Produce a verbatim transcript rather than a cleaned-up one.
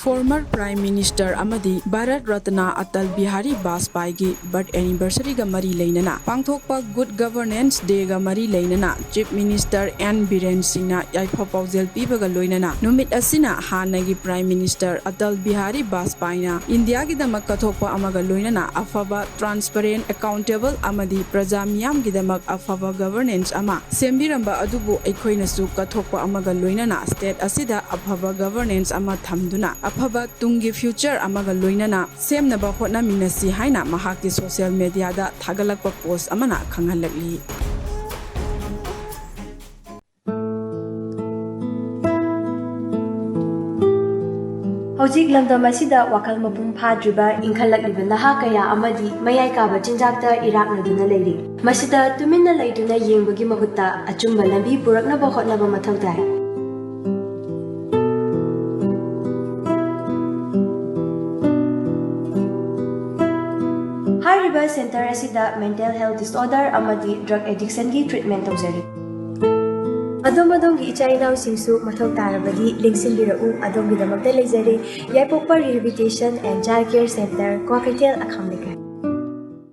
Former Prime Minister ꯑꯃꯗꯤ Bharat Ratna Atal Bihari ꯕꯥꯖꯄꯥꯏꯒꯤ birth ꯑꯦꯅꯤꯚꯔꯁꯔꯤꯒ ꯃꯔꯤ ꯂꯩꯅꯅ ꯄꯥꯡꯊꯣꯛꯄ Good Governance Dayꯒ ꯃꯔꯤ ꯂꯩꯅꯅ Chief Minister N ꯕꯤꯔꯦꯟ ꯁꯤꯡꯅ ꯌꯥꯏꯐ ꯄꯥꯎꯖꯦꯜ ꯄꯤꯕꯒ ꯂꯣꯏꯅꯅ ꯅꯨꯃꯤꯠ ꯑꯁꯤꯅ ꯍꯥꯟꯅꯒꯤ Prime Minister ꯑꯇꯜ ꯕꯤꯍꯥꯔꯤ ꯕꯥꯖꯄꯥꯏꯅ ꯏꯟꯗꯤꯌꯥꯒꯤꯗꯃꯛ ꯀꯠꯊꯣꯛꯄ ꯑꯃꯒ ꯂꯣꯏꯅꯅ ꯑꯐꯕ, transparent, accountable ꯑꯃꯗꯤ ꯄ꯭ꯔꯖꯥ ꯃꯤꯌꯥꯝꯒꯤꯗꯃꯛ ꯑꯐꯕ governance ꯑꯃ ꯁꯦꯝꯕꯤꯔꯝꯕ ꯑꯗꯨꯕꯨ ꯑꯩꯈꯣꯏꯅꯁꯨ ꯀꯠꯊꯣꯛꯄ ꯑꯃꯒ ꯂꯣꯏꯅꯅ state ꯑꯁꯤꯗ ꯑꯐꯕ governance ꯑꯃ ꯊꯝꯗꯨꯅ ꯑꯐꯕ ꯇꯨꯡꯒꯤ future ꯑꯃꯒ ꯂꯣꯏꯅꯅ ꯁꯦꯝꯅꯕ ꯍꯣꯠꯅꯃꯤꯟꯅꯁꯤ ꯍꯥꯏꯅ ꯃꯍꯥꯛꯀꯤ social mediaꯗ ꯊꯥꯒꯠꯂꯛꯄ post ꯑꯃꯅ ꯈꯪꯍꯜꯂꯛꯂꯤ꯫ ꯍꯧꯖꯤꯛ ꯂꯝꯗꯝ ꯑꯁꯤꯗ ꯋꯥꯈꯜ ꯃꯄꯨꯡ ꯐꯥꯗ꯭ꯔꯤꯕ ꯏꯟꯈꯠꯂꯛꯂꯤꯕ ꯅꯍꯥ ꯀꯌꯥ ꯑꯃꯗꯤ ꯃꯌꯥꯏ ꯀꯥꯕ ꯆꯤꯟꯖꯥꯛꯇ ꯏꯔꯥꯛꯅꯗꯨꯅ ꯂꯩꯔꯤ꯫ ꯃꯁꯤꯗ ꯇꯨꯃꯤꯟꯅ ꯂꯩꯗꯨꯅ ꯌꯦꯡꯕꯒꯤ ꯃꯍꯨꯠꯇ ꯑꯆꯨꯝꯕ ꯂꯝꯕꯤ ꯄꯨꯔꯛꯅꯕ ꯍꯣꯠꯅꯕ ꯃꯊꯧ ꯇꯥꯏ꯫ ꯍꯥꯏꯔꯤꯕ center ꯑꯁꯤꯗ mental health disorder ꯑꯃꯗꯤ drug addictionꯒꯤ treatment ꯇꯧꯖꯔꯤ꯫ ꯑꯗꯣꯝ ꯑꯗꯣꯝꯒꯤ ꯏꯆꯥ ꯏꯅꯥꯎꯁꯤꯡꯁꯨ ꯃꯊꯧ ꯇꯥꯔꯕꯗꯤ ꯂꯦꯡꯁꯤꯟꯕꯤꯔꯛꯎ, ꯑꯗꯣꯝꯒꯤꯗꯃꯛꯇ ꯂꯩꯖꯔꯤ꯫ ꯌꯥꯏꯄꯣꯛꯄ Rehabilitation and Child Care Center, Kwakeithel, ꯑꯈꯥꯝ ꯂꯩꯀꯥꯏ꯫